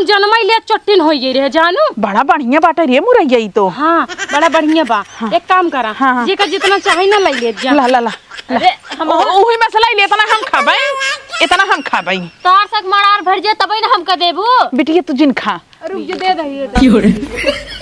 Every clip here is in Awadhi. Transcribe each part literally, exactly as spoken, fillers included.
जनमइ ले चोट्टिन होइ गइ रहे, जानू। बड़ा बढ़िया बाटे रे मुरइया ई तो। हाँ, बड़ा बढ़िया बा। हाँ। एक काम करा, हाँ, हाँ। जेका जितना चाही ना लइ ले जा। ला, ला, ला, ला। अरे, हम ओ, उही में से लइ ले, इतना हम खाबइ, इतना हम खाबइ। तोहार सक मड़ार भर जे तबइ ना हमका देबू। बिटिया तू जिन खा। रुक जो, दे दही, दे दही।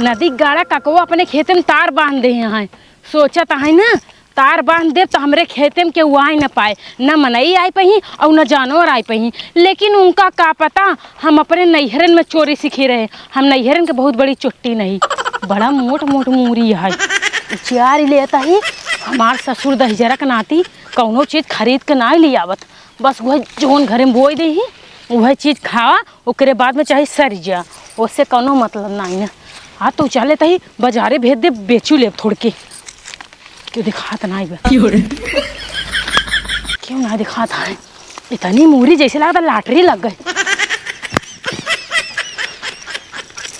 नदी गाड़ा ककवा अपने खेते में तार बांध दे हैं। सोचत है ना, तार बांध देब त हमरे खेते में केहू आइ न पाए, न मनई आइ पइहीं अउर न जानवर आइ पइहीं। लेकिन उनका का पता, हम अपने नैहरन में चोरी सीखी रहे। हम नैहरन के बहुत बड़ी चोट्टिन ही। बड़ा मोट मोट मूरी है। उचियार लेत ही। हमार ससुर दहिजरा के नाती कउनो चीज खरीद के नाइ लियावत, बस उहे जउन घरे में बोइ देही, उहे चीज खावा, ओकरे बाद में चाहे सरि जा, ओसे कउनो मतलब नाइ न। आ तो चले तही बजारे भेज दे, बेचू लेब थोड़ के। केहू देखात नाइ बा। क्यों रे? केहू नाइ देखात है? इतनी मूरी जइसे लागत lottery लग गइ।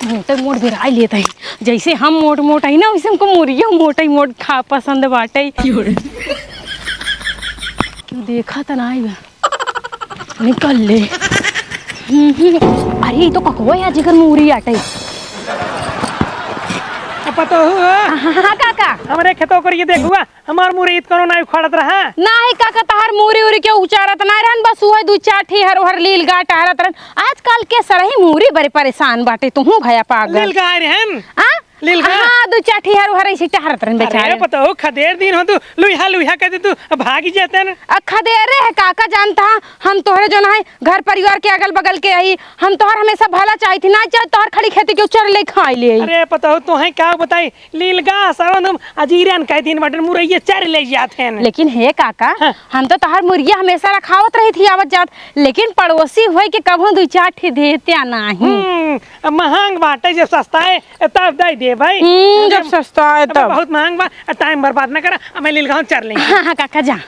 मोटइ मोट बेराइ लेत ही, जइसे हम मोट मोट ही ना, वइसे हमको मूरियो मोटइ मोट खा पसंद बाटइ। क्यों रे? केहू देखात नाइ बा। निकल ले। हम्म, अरे, ई तो ककवा है, जेकर मूरी आटइ। अब पतोहू हो? हाँ, हाँ, हाँ, काका। हमरे खेतवा करिए देखुआ, हमार मूरी इत कउनो नाइ उखाड़त रहा। नाहीं काका, तहार मूरी उरी केहू उचारत नाइ रहन, बस उहे दुइ चार ठी हर ओहर लील गाह टहरत रहन। आजकल के सरही मूरी बरे परेसान बाटे, तुहूँ भया पागल। लील गाह रहन? आ? लील गाह? हाँ, दुइ चार ठी हर ओहर अइसे टहरत रहन अरे बेचारे। पतोहू, खदेर दिन हो तू, लुइहा लुइहा कइ दे तू, भागि जातेन। अ, खदेरे है काका, जानत हा, हम तोहरे जउन है घर परिवार के अगल बगल के ही, हम तोहर हमेसा भला चाहित ही, नाइ चाहित तोहर खड़ी खेती केहू चर ले खाइ ले। अरे पतोहू, तोहइ का बताई, लील गाह सरवन हम अजीरन कइ दिन बाटेन, मुरइये चर ले जात हैं। लेकिन हे काका, हाँ। हम तो तोहर मुरिया हमेसा रखावत रहित ही आवत जात, लेकिन पड़ोसी होइ के कबहूँ दुइ चार ठी देत्या नाहीं। हम्म, अब महँग बाटइ, जब सस्ता है, तब दइ देबइ। हम्म, जब सस्ता है तब। बहुत महँग बा, time बर्बाद न करा, हमें लील गाह चर लेइ। हाँ, हाँ, काका जा।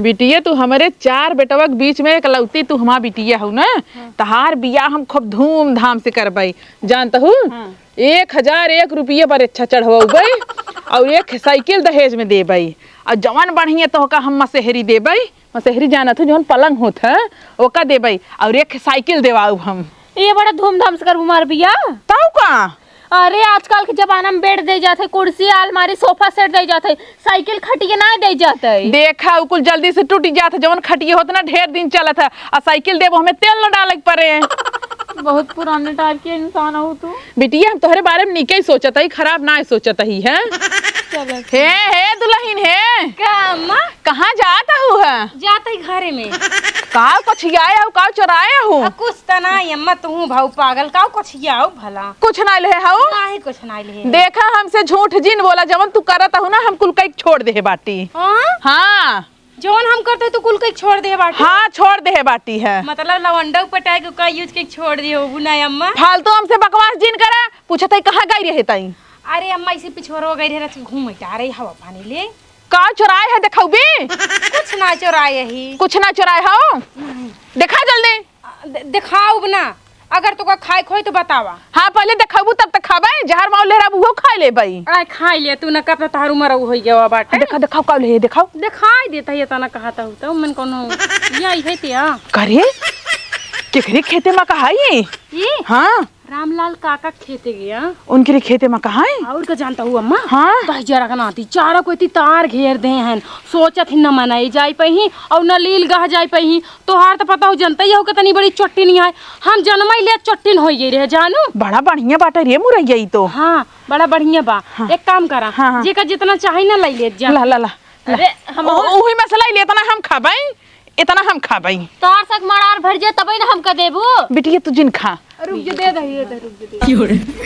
बिटिया, तू हमरे चार बेटवा के बीच में एकलौती तू हमार बिटिया हउ ना, हाँ। तहार बियाह हम खूब धूमधाम से करबइ, जानत हउ? हाँ। एक हजार एक रुपिया बरे अच्छा चढ़वउबइ, अउर एक साइकिल दहेज में देबइ, अउर जवन बढ़िया तोहका हम मसेहरी देबइ, मसेहरी जानत हउ, जवन पलंग होत है, ओका देबइ, अउर एक साइकिल देवाउब हम। ये बड़ा धूमधाम से करबू हमार बियाह? तउ का? अरे, आजकल के जमाना में bed दइ जात है, कुर्सी, अलमारी, sofa set दइ जात है, साइकिल, खटिया नाइ दइ जात है। देखा, उ कुल जल्दी से टूटि जात है, जवन खटिया होत ना, ढेर दिन चलत है, अउर साइकिल देबो, हमें तेल न डाले के परे। बहुत पुराने type के इंसान हो तू। बिटिया, हम तोहरे बारे में नीके ही सोचत ही, खराब नाइ सोचत ही, हैं? चलो। हे, हे दुलहिन, हे। का अम्मा? कहाँ जात हउ ह? जात ही घरे में। काउ कोछियाए हउ, काउ चोराए हउ? आ, कुछ त नाहीं अम्मा, तुहूँ भउ पागल, काउ कोछियाउ भला? कुछ नाहीं लेहे हउ? नाहीं, कुछ नाहीं लेहे। देखा, हमसे झूठ जिन बोला, जवन तू करत हउ ना, हम कुल कइक छोड़ देहे बाटी। हाँ? हाँ। जवन हम करत ही, तू कुल कइक छोड़ देहे बाटी? हाँ, छोड़ देहे बाटी है। मतलब लवंडा पटाए के का use कइक छोड़ देहे होबू ना अम्मा? फालतू हमसे बकवास जिन करा, पूछत ही कहाँ गइ रहे तई? अरे अम्मा, इसे पिछोरो गइ रहे, रच घूम टहरे, हवा पानी ले। का चोराए है, देखउबी? कुछ ना चोराए ही। कुछ ना चोराए हउ? नहीं। देखा जल्दी। दे-, देखाउब ना। अगर तोका खाए के होई तो बतावा। हाँ, पहिले देखउबू तब त खाबइ, जहर माउर लेहे रहबू उहो खाइ लेबइ। अरे खाइ ले तू ना, कब त तोहर उमर होई गवा बाटे। देखा, देखाउ, का लेहे, देखाउ। देखाइ देत ही, एतना कहत हउ त, मन कउनो यही है तिया। करे? केकरे खेते मा कहाई? ई? हाँ। रामलाल काका के खेते गया। उनकरे खेते मा कहाई? अउर का जानत हउ अम्मा? हाँ। दहिजरा के नाती चारों कोई तार घेर देहे हैं। सोचत ही न मनई जाइ पइहीं अउर न लील गाह जाइ पइहीं। तोहार त पतोहू जनतइ हउ कितनी बड़ी चोट्टिन है। हम जनमइ ले चोट्टिन होइ गइ रहे जानू। बड़ा बढ़िया बाटे रे मुरइया ई तो। हाँ, बड़ा बढ़िया बा। हाँ। एक काम करा, हाँ, हाँ। जेका जितना चाही ना लइ लेत जा। ला, ला, ला, ला। अरे, हम ओ, उही में से लइ ले, एतना हम खाबइ, एतना हम खाबइ। तोहार सक मड़ार भर जे तबइ ना हमका देबू। बिटिया तू जिन खा। रुक जो, दे दही, दे दही, रुक जो, दे दही।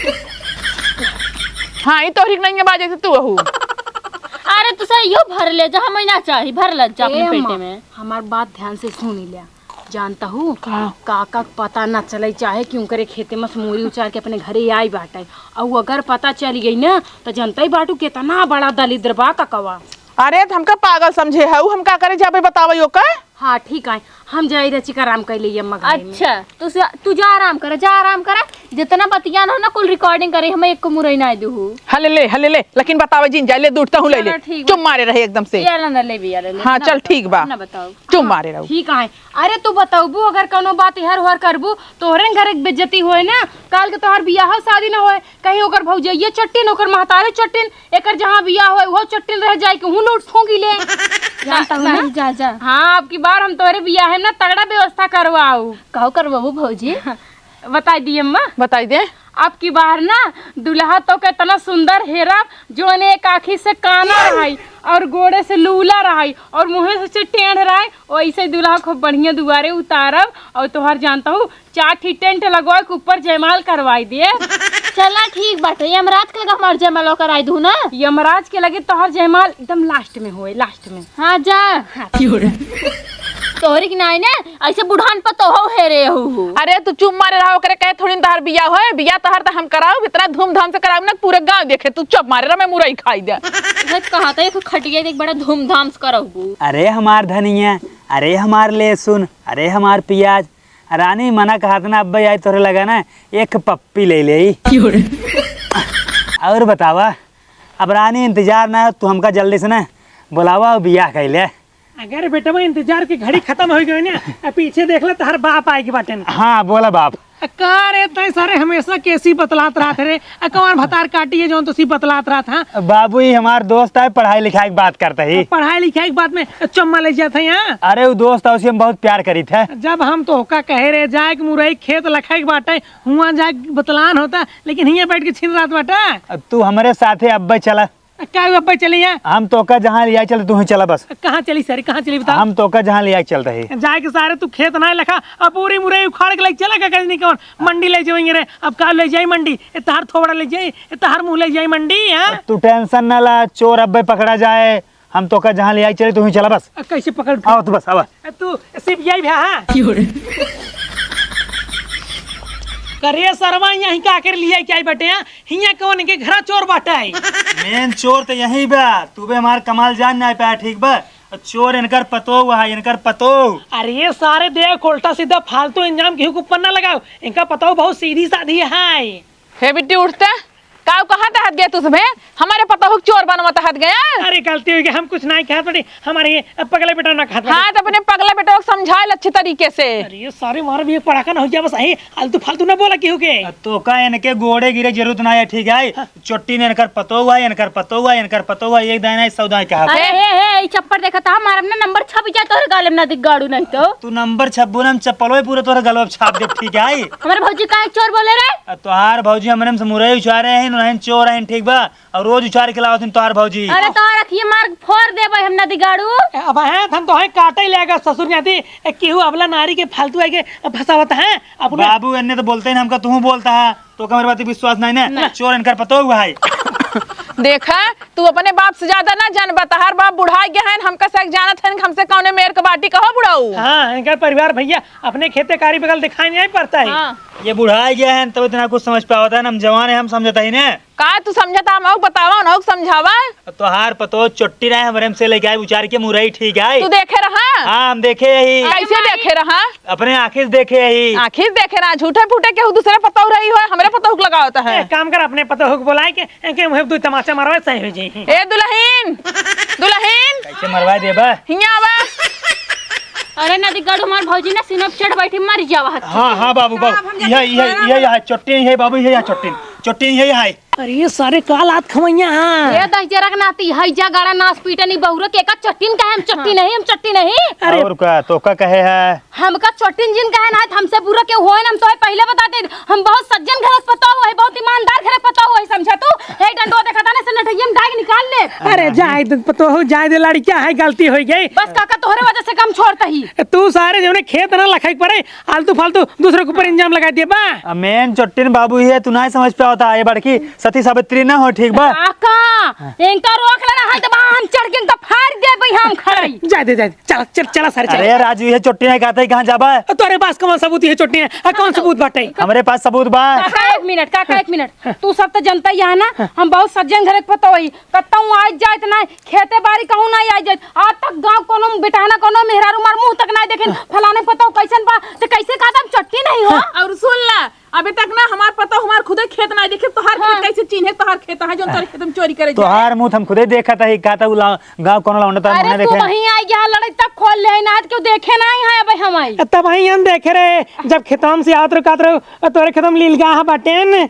हाँ, ई तोहरी के नइया बा जइसे तू हउ। अरे, तू सही यो भर ले जा, हमइ ना चाही, भर ले जा ए अपने पेटे अम्मा, में। हमार बात ध्यान से सुनि ल्या। जानत हउ, का? काका के पता न चलइ चाहे कि उनकरे खेते में से मूरी उचार के अपने घरे आई बाटइ। अउ अगर पता चलि गइ न, त जनतइ बाटू केतना बड़ा दलिद्र बा ककवा। अरे, त हमका पागल समझे हउ, हम का करे जाबइ बतावइ ओका? हाँ, ठीक है, हम जाई रचिका आराम कइ लेई अम्मा घरे में। अच्छा, तू जा, तू जा आराम कर, जा आराम कर। जितना बतियान हो ना, कुल recording करे, हमें एक को मुरई ना देहु। हले ले, हले ले, लेकिन बतावे जिन जाए, ले दूध तहूँ ले ले। चलो, ठीक बा। चुप मारे रहे एकदम से। यार ना, ना, ले भी, यार, ले, हाँ, ना चल, बताओ, ठीक बा। ना बताओ। चुप हाँ, मारे रहो। ठीक है। अरे, तू बतौबू, अगर कौनो बात इहर उहर करबू, तोहरे न घरे के बेइज्जती होए ना, काल के तोहर बियाह शादी ना होए, कहीं ओकर भौजइये चट्टिन, ओकर महतारे चट्टिन, एकर जहाँ बियाह होए, उहो चट्टिन रह जाए, कि हूँ लूट फूंकी ले। जानता हूँ ना? नहीं, जा, जा। हाँ, अब की बार हम तोहरे बियाह में ना तगड़ा व्यवस्था करवाऊ। काहो करवाबू भौजी? बताई दी अम्मा। बताई दे। अब की बार ना दुल्हा तो के इतना सुंदर हेरब, जोन एक आँखी से काना रहाई और गोड़े से लूला रहाई और मुँहे से टेढ़ रहाई, वैसे दुल्हा खूब बढ़िया दुआरे उतारब और तोहर जानता हूँ चार ठी टेंट लगवा के ऊपर जयमाल करवाई दे। चला ठीक बाटे, यमराज के लगे हमार जयमाल कराई दू ना। यमराज के लगे तोहर जयमाल एकदम लास्ट में होए, लास्ट में। हाँ, जा। हाँ। तोहरी की नाई ने, ऐसे बुढ़ान पर तो हो हेरे हो। अरे, तू चुप मारे रहा, ओकरे कहे थोड़ी न तोहार बियाह होए, बियाह तोहार तो हम कराऊ, इतना धूमधाम से कराऊ ना, पूरे गांव देखे, तू चुप मारे रहा, मैं मुरई खाई दे। इहे तो कहा था, एक खटिया देख, बड़ा धूमधाम से करहु। अरे हमार धनिया, अरे हमार लहसुन, अरे हमार प्याज, रानी मना कहत ना, अब्बे आई तोहरे लगा ना, एक पप्पी ले ले। और बतावा, अब रानी इंतजार ना हो, तू हमका जल्दी से ना बुलावा और बियाह कर ले। अगर बेटवा इंतजार की घड़ी खत्म हो गई ना, अब पीछे देख ले, तोहर बाप आए के बाटेन। हाँ, बोला बाप। का रे, तैं सारे हमेशा केसी बतलात रहत रे? आ कौन भतार काटी है जौन तुसी बतलात रहत, हाँ? बाबू, ई हमार दोस्त है, पढ़ाई लिखाई की बात करता ही। पढ़ाई लिखाई की बात में चम्मा ले जात है यहाँ? अरे, वो दोस्त है, उसे हम बहुत प्यार करी थे। जब हम तोहका कहे रे, जाए के मुरई खेत लखाई के बाटे, हुआं जाए के बतलान होता, लेकिन हियां बैठ के छिन रहत बाटे। अब तू हमरे साथे अब्बे चला। का हुआ, अब्बे चली है? हम तोका जहाँ ले आई चल, तू ही चला बस। कहाँ चली सारे, कहाँ चली बताओ? हम तोका जहाँ ले आई चल रही। जाए के सारे तू खेत ना लखा, अब पूरी मुरई उखाड़ के ले चला का, कहीं नहीं कौन मंडी ले जाएंगे रे। अब का ले जाई मंडी? ए तहार थोबड़ा ले जाई, ए तहार मुँह ले जाई मंडी, हाँ? तू टेंशन ना ला, चोर अब्बे पकड़ा जाए। हम तोका जहाँ ले आई चली, तू ही चला बस। अ, कैसे पकड़? आओ तू बस, आवा। अ, तू सीबीआई भ्या, हाँ? क्यों रे? करे सरवा, यहाँ का आखिर ले आई क्या बटे, हाँ? हियाँ कौन के घरा चोर बाटे? मेन चोर तो यही बा, तू बे हमार कमाल जान ना पाया, ठीक बा? चोर इनकर पतोह है, इनकर पतोह। अरे सारे देख, उल्टा सीधा फालतू इंजाम केहू के ऊपर ना लगाओ, इनका पतोह बहुत सीधी साधी है। हे बिट्टी, उठते, काऊ कहाँ तहत गए तू सभे? हमारे पतोह के चोर बनवा तहत गया? अरे गलती हो गई, हम कुछ नहीं कहत बड़ी, हमारे ये पगले बेटा ना कहत बड़ी। हाँ, तो अपने पगले बेटवा को समझाए अच्छे तरीके से। अरे ये सारे मार भी एक पड़ाका ना हो गया बस, यही आलतू फालतू ना बोला केहू के। अ, तो का इनके गोड़े गिरे जरूरत ना है, ठीक है? हाँ। चोट्टी ने इनकर पतोह है, इनकर पतोह है, इनकर पतोह है, एक दाएं नहीं, सौ दाएं कहा। अरे हे, हे, ई चप्पल देखा था, मारब ना, नंबर छप जाए तोहरे गाले में ना दिख गाड़ू नहीं तो। तू नंबर छपबू ना, हम चप्पलो ही पूरे तोहरे गलवा पे छाप देब, ठीक है? हमारे भौजी काहे चोर बोले रे? अ, तोहार भौजी हमरे से मुरई उछारे हैं, नहीं चोर हैं, ठीक बा? और रोज उछार के लावत हैं तोहार भौजी। अरे तोहर अखिए मार फोड़ देबे हम नदी गाड़ू। अब हैं हम तो हैं काटे लेगा ससुर जाती, ए, केहू अबला नारी के फालतू आके फंसावत है अपने। बाबू एन्ने तो बोलते हैं हमका, तू बोलता है। तो का मेरे बात पे विश्वास नहीं ना? ना। चोर इनकर पतोह है। देखा, तू अपने बाप से ज्यादा ना जानबा। तहार बाप बुढ़ाई गए हैं, हमका से जानत हैं, हमसे कौने मेर के बाटी कहो बुढ़ाऊ। हाँ, इनकर परिवार भैया अपने खेते कारी बगल दिखाई नहीं पड़ता है। हाँ। ये बुढ़ाई गए हैं, तब इतना कुछ समझ पावत है ना, हम जवान हैं, हम समझता ही ना। का तू समझता, हम अउक बतावा, हम अउक समझावा। तोहार पतोह चोट्टी रहे, हमरे से लेके आए, उचार के मुरई ठीक है। तू देखे रहा? हाँ, हम देखे यही। कैसे देखे रहा? अपने आँखी से देखे ही। आँखी से देखे ना, झूठे फूटे केहू दूसरे पतोह रही हो, हमरे पतोह के लगावत है। एक काम कर, अपने पतोह के बोलाए के, एके मुँह दू तमाचा मारवा, सही हो जाई। ए दुलहिन, दुलहिन। कैसे मरवा देबा? हियाँ आवा। अरे नदी गढ़ हमार भौजी ना सीना पे चढ़ बैठी, मर जावा हत्ती। हाँ, हाँ बाबू, बाबू। यह, यह, यह, यह चट्टी है बाबू, यह, यह चट्टी, चट्टी यही है। अरे ये सारे का लात खवैया हाँ। ये दस जरा के नाती, हैजा गाड़ा नास पीटनी बहुरे के का चट्टिन का है, हम चट्टी नहीं, हम चट्टी नहीं। अरे और का, तो का कहे है? हमका चट्टिन जिन कहे ना, हमसे बुरा केहू होए ना, हम तोहे पहिले बता दे, हम बहुत सज्जन घर के पतोह है, बहुत ईमानदार घर के पतोह है, समझा तू? हे डंडो देखा था ना, से नटैया में डाइग निकाल ले। अरे जाए दे पतोह, जाए दे, लड़किया है, गलती हो गई। बस काका तोहरे वजह से कम छोड़ता ही। तू सारे जौने खेत ना लखाई पड़े, आलतू फालतू दूसरे के ऊपर इल्जाम लगा दिए बा। आ, मेन चट्टिन बाबू ही है, तू नहीं समझ पावता, ये बड़की सती सावित्री ना हो, ठीक बा? काका, इनका रोक लेना है तो बा, हम चढ़ के इनका फाड़ दे भाई, हम खड़ाई। जाए दे, जाए दे, चला, चल, चला सारे, चला। अरे राजू, ये चट्टी नहीं कहते, कहाँ जाबा? तोरे पास कौन सबूत है चट्टी है? आ, कौन सबूत बाटे? हमरे पास सबूत बा। काका, एक मिनट, काका, एक मिनट। तू सब तो जनता ही है ना, हम बहुत सज्जन घर के पतोह ही। कतहूँ आइ जाइत ना, खेते बारी कहूँ ना आइ जाइत। आज तक गाँव कोनो बेटहना, कोनो मेहरारू मार मुँह तक ना देखेन, फलाने पतोह कैसन बा, तो कैसे कहता हम चट्टी नहीं हो? हाँ। और सुन ला, अबे तक ना हमार पतोह हमार खुदे खेत ना देखे, तोहार खेत हाँ। कैसे चीन्हे, तोहार खेत है, जोन तोरे खेत में चोरी करे जाए। तोहार मुंह हम खुदे देखत है, का त उ ला-, गाँव कौन लौंडा तोहार अरे मुंह ना तू देखे। वहीं आई, यहाँ लड़ाई तब खोल ले, ना क्यों देखे ना आई है, अबे हम आई। तब वहीं हम देखे रहे, जब खेतम से आवत रहो, कात रहो, तोरे खेतम लीलगाह बाटेन।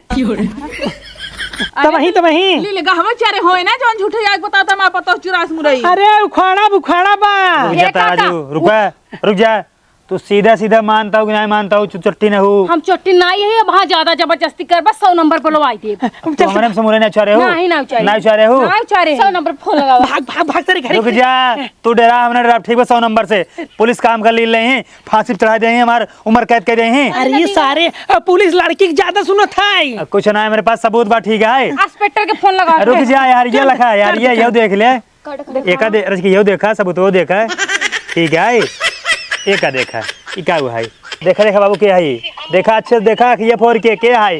तब वहीं, तब वहीं। लीलगाह में चरे होए ना, जोन झूठे जाके बताता, हमार पतोह चुरास मुरई। अरे उखाड़ा बुखाड़ा बा। रुक जा ए तारा काका, राजू, रुका, रुक जा। तू सीधा सीधा मानता हो कि नहीं मानता हो, चु-, चोट्टी न हो। हम चोट्टी नहीं है, अब हाँ ज्यादा जबरदस्ती कर, बस सौ नंबर बुलवाई दे। तू हमरे से मुरई ना उछारे हो? नहीं, ना उछारे। ना उछारे हो? ना उछारे। सौ नंबर फोन लगावा। भाग, भाग, भाग, तेरे घर रुक जा, तू डरा, हम ना डरा, ठीक बा, सौ नंबर से। पुलिस काम कर ली ले हैं, फांसी पे चढ़ा दे हैं, हमार उम्र कैद कर दे हैं। अरे ये सारे, अ, पुलिस लड़की के ज्यादा सुनत है। अ, कुछ ना है, मेरे पास सबूत बा, ठीक है। इंस्पेक्टर के फोन लगा। रुक जा यार, ये लखा यार, ये, ये देख ले। काट, काट। एका दे-, रच के यो देखा, सबूतवो देखा। ठीक है, एका देखा, ई का हुआ है? देखा, देखा बाबू, के है? देखा, अच्छे से देखा, अखिया फोर के, के है?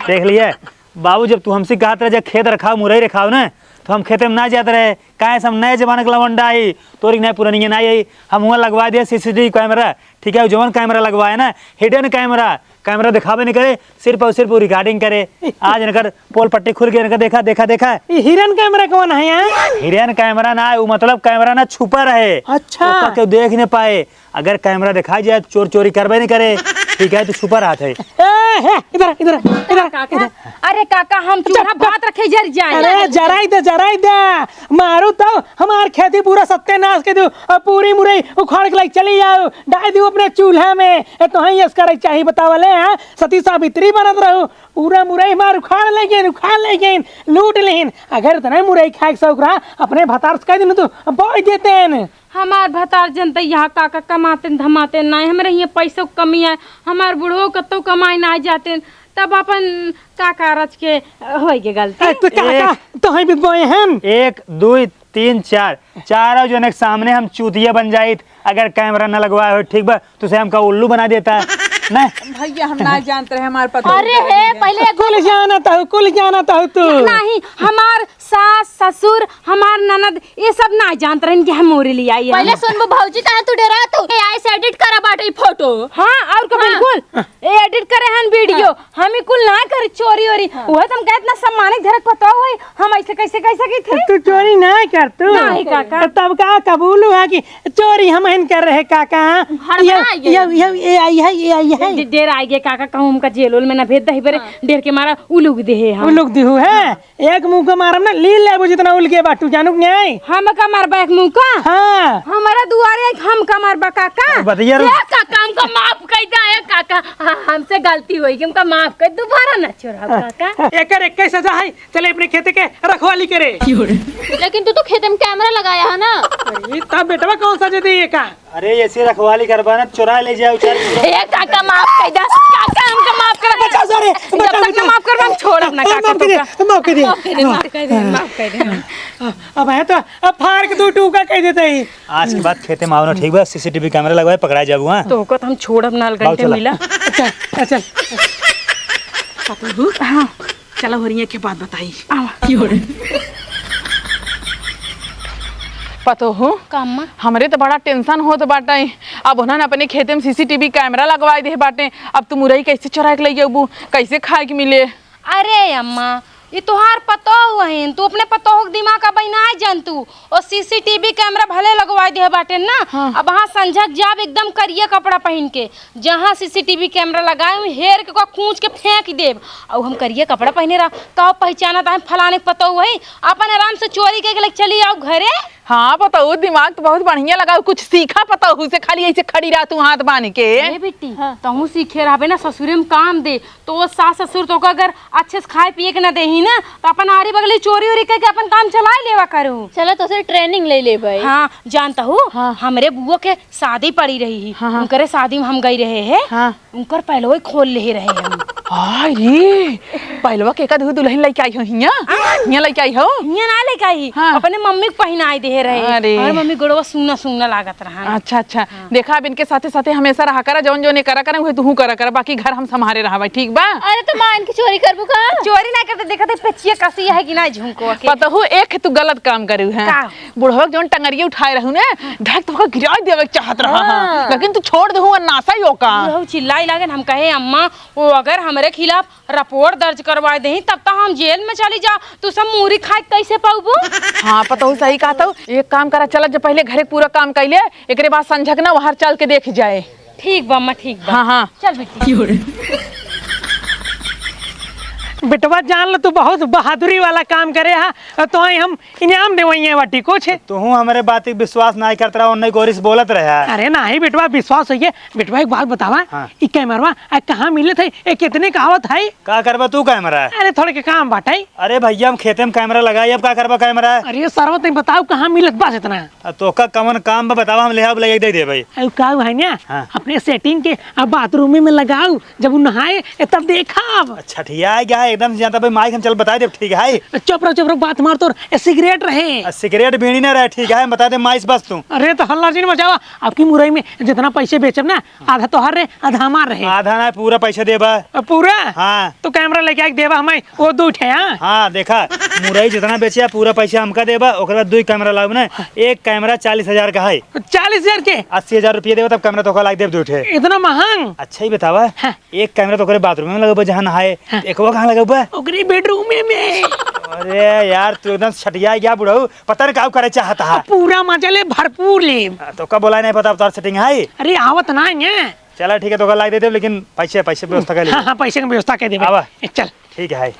देख लिए? बाबू, जब तू हमसे कहत रहे, जब खेत रखाओ, मुरई रखाओ ना, तो हम खेते में ना जात रहे। काहे से हम नए जमाने के लवंडा आई, तोरी नए पुरानी ना आई। हम हुआं लगवा दिया सीसीटीवी कैमरा, ठीक है, जवन कैमरा लगवाए ना, हिडन कैमरा, कैमरा दिखावे नहीं करे, सिर्फ और सिर्फ वो रिकॉर्डिंग करे। आज इनकर पोल पट्टी खुल गई, इनका देखा, देखा, देखा। ये हिरन कैमरा कौन है यार? हिरन कैमरा ना है, वो मतलब कैमरा ना छुपा रहे। अच्छा। ओका केहू देख नहीं पाए। अगर कैमरा दिखाई जाए तो चोर चोरी करबे नहीं करे, ठीक है, तो छुपा रहत है। ए, हे, इधर, इधर, इधर, काका, इधर। अरे काका, हम चूल्हा चुप, चुप। भात रखे जर जाए। अरे जराई दे, जराई दे, मारू तो हमार खेती पूरा सत्यानाश के दू, और पूरी मुरई उखाड़ के लाइक चली जाओ, डाल दू अपने चूल्हा में। ए, तो हाँ, यस करे चाही, बतावले, हाँ? सती सावित्री बनत रहू, पूरा मुरई मार उखाड़ ले गइन, उखाड़ ले गइन, लूट लेहिन। अगर इतना मुरई खाए के शौक रहा, अपने भतार से कह दिन तू, बोई देते हैं। हमार भतार जनता यहाँ काका कमाते न धमाते नाई, हमरे यहाँ पैसों के कमी आए, हमार बुढ़ो कत्तो कमाई ना जाते, तब अपन काका रच के होई के गलती। ए, तो काका, एक, तो है बिदबोए हैं। एक, दुई, तीन, चार, चारों जने के सामने हम चूतिया बन जाइत, अगर कैमरा न लगवाए हो, ठीक बा, तुसे हमका उल्लू बना देता, ना? भैया, हम ना जानत रहे, हमार पता अरे नहीं हे, रहे। पहले कुल जानत हो, कुल जानत हो तू। नहीं, हमार सास, ससुर, हमार ननद, ये सब ना जानत रहन कि हम मोरे लिए आई हैं। पहले सुनबो भौजी, काहे तू डेरात हो? ए, आई से एडिट करा बाटे ई फोटो। हाँ, और का हाँ। बिल्कुल। ए, एडिट करे हन वीडियो। हाँ। हम ही कुल ना कर चोरी ओरी। हाँ। वह तुम कहत ना सम्मानित घर पता होई, हम ऐसे कैसे, कैसे की थे? तू चोरी ना कर तू। नहीं काका। तब का कबूल हुआ कि चोरी हम हन कर रहे काका? हड़बड़ा ये, गए। ये, ये, ये आई है, ये आई है। डे-, डेर आ गए काका, कहूँ हमका जेल ओल में ना भेज दही बरे, हाँ। डेर के मारा उलुग दे है हम। उलुग दिहू है? हाँ। एक मुक्का मारब ना, ली लेबू जितना उलगे बाटू, जानू कि नहीं? हमका मारबा एक मुक्का? हाँ। हमारा दुआरे एक हमका मारबा काका? बतिया रे। ए काका, हमका माफ कर दे, ए काका। हाँ, हमसे गलती होई, हमका माफ कर, दोबारा ना चोराब काका। एकर एक सजा है, चले अपने खेते के रखवाली करे। लेकिन तू तो खेते में कैमरा लगाया है ना। अरे, तब बेटवा कौन सा दे दे ये का? अरे, ऐसे रखवाली करबा ना, चोरा ले जाओ, चल। ए, काका, माफ कर दे। काका, हमका माफ कर दे। बचाओ, sorry, जब बचाओ, तक ना बचाओ। माफ करबा, हम छोड़ब ना, ए, काका, माफ कर दे, तोका। माफ कर दे। माफ कर दे, माफ कर दे, माफ कर दे। अब है तो, अब फाड़ के दू टूका कह देते ही। आज के बाद खेते में आओ ना, ठीक बा? सीसीटीवी कैमरा लगवाए, पकड़ा जाबू, हाँ? तोका तो हम छोड़ब ना, बाबू, घंटे चला। मिला। अच्छा, अच्छा, चल। हाँ। चलो, होरिया के बात बताई। आवा। पतोहू, का अम्मा? हमरे त बड़ा टेंशन होत बाटे। अब उन्हन अपने खेते में सीसीटीवी कैमरा लगवाई दे बाटे। अब तू मुरई कैसे चोराए के लई अबू? कैसे खाए के मिले? अरे अम्मा, ये तोहार पतोह हईन, तू अपने पतोह के दिमाग का बहिनाए जन तू। और सीसीटीवी कैमरा भले लगवाई दे बाटे ना, हाँ। अब हाँ संझक जाब एकदम करिया कपड़ा पहिन के, जहाँ सीसीटीवी कैमरा लगाए हुई, हेर के ओका कूच के फेंक देब। अउ हम करिया कपड़ा पहिने रह, तब पहचानत आए फलाने के पतोह हई, अपन आराम से चोरी कइके लेके चली आउ घरे। हाँ, पतोह, दिमाग तो बहुत बढ़िया लगाउ, कुछ सीखा पतोह से, खाली ऐसे खड़ी रह तू हाथ बांध के। ए बिट्टी, हाँ। तहूँ सीखे रहबे ना, ससुरे में काम दे, तो वो सास ससुर तोका अगर अच्छे से खाए पिए के ना देही ना, तो अपन आरी बगली चोरी उरी कइके अपन काम चलाए लेवा करू। चलो, तो से ट्रेनिंग ले लेबे। हाँ, जानत हू, हाँ। हमरे बुआ के शादी पड़ी रही ही, हाँ, हाँ। उनकरे शादी में हम गई रहे हैं, हाँ। उनकर पहलवे खोल ले रहे हम। अरे, पहलवा के का दुल्हन लइके आई हो हियाँ? हियाँ लइके आई हो? हियाँ ना लइके आई, हाँ। अपने मम्मी के पहिनाई देहे रहे। अरे। और मम्मी गोड़वा सुन्ना सुन्ना लागत रहा। अच्छा, अच्छा। हाँ। देखा, अब इनके साथे साथे हमेशा रहा करा, जौन जौन ये करा करा, उहे तुहू करा करा, बाकी घर हम सम्हारे रहा भाई, ठीक बा? अरे, तो माँ, इनकी चोरी करबू का? चोरी ना करते, देखते पेचिया कसी है कि ना झुमको के। पतहू, एक तू गलत काम करू है। का? बुढ़वा के जौन टंगरिया उठाए रहू ने, ढक तो ओका गिराई देवे के चाहत रहा हाँ। हाँ। लेकिन तू छोड़ देहू और नासा ही ओका। बुढ़ऊ चिल्लाई लागन, हम कहे, "अम्मा, वो अगर हमरे खिलाफ रिपोर्ट दर्ज करवाए देही, तब तो हम जेल में चली जा। तू सब मूरी खाए के कैसे पाउबू?" हाँ, पतहू सही कहत हऊ। एक काम करा, चला जब पहले घरे के पूरा काम कैले, एकरे बाद संझक ना वहार चल के देख जाए। ठीक बा अम्मा, ठीक बा। हाँ, हाँ। चल बेटी। बेटवा जान ल, तू बहुत बहादुरी वाला काम करे हा, और तो आई हम इनाम देवइये बाटी कुछ। तुहू हमरे बात के विश्वास नाहीं करत रहा, ओन्ने गोरी से बोलत रहा। अरे नाहीं बेटवा, विश्वास होइए। बेटवा एक बात बतावा, हाँ। ई कैमरवा आ कहाँ मिलत है? ए कितने का आवत है? का करबा तू कैमरा? अरे थोड़े के काम बाटे। अरे भइया, हम खेते में कैमरा लगाई, अब का करबा कैमरा? अरे सरवा, तई बताओ कहाँ मिलत बस इतना? अब तोका कवन काम बा बतावा, हम ले आब, ले दे देबे। अउ का है ना, हाँ। अपने setting के अब bathroom में लगाऊ, जब उ नहाए, ए, तब देखब। अच्छा, ठीक है, क्या है, एकदम से जानता भाई, माइक हम चल बताए देब, ठीक है। चुप रहो, चुप रहो, बात मार तोर, ए, सिगरेट रहे। आ, सिगरेट बीड़ी ना रहे, ठीक है, हम बता दे, माइस बस तू। अरे, तो हल्ला जिन मचावा, आपकी मुरई में जितना पैसे बेचब ना, आधा तोहार रहे, आधा हमार रहे। आधा ना, पूरा पैसा देबा। अ, पूरा? हाँ। तो कैमरा लेके आके देबा हमें, वो दू ठे, हाँ? हाँ, देखा, मुरई जितना बेचे, पूरा पैसा हमका देबा, ओकर बाद दुई कैमरा लाऊ ना, एक कैमरा चालीस हजार का है। चालीस हजार के? अस्सी हजार रुपया देबा, तब कैमरा तोका लाके देब दू ठे। इतना महंग? अच्छा ही बतावा, हाँ। एक कैमरा तो ओकरे bathroom में लगबा, जहाँ नहाए। हाँ। एकवा कहाँ लगबा? ओकरे bedroom में। अरे यार, तू एकदम सठिया गया बुढ़ऊ, पता नहीं का करे चाहता है। पूरा मजा ले, भरपूर ले। हाँ, तो कब बोला नहीं पता, अब तोर setting है। अरे आवत ना है। चला ठीक है, तो कल लाई दे दे, लेकिन पैसे, पैसे व्यवस्था कर ले। हाँ, हाँ, पैसे की व्यवस्था कर दे भाई। आवा। ए, चल। ठीक है।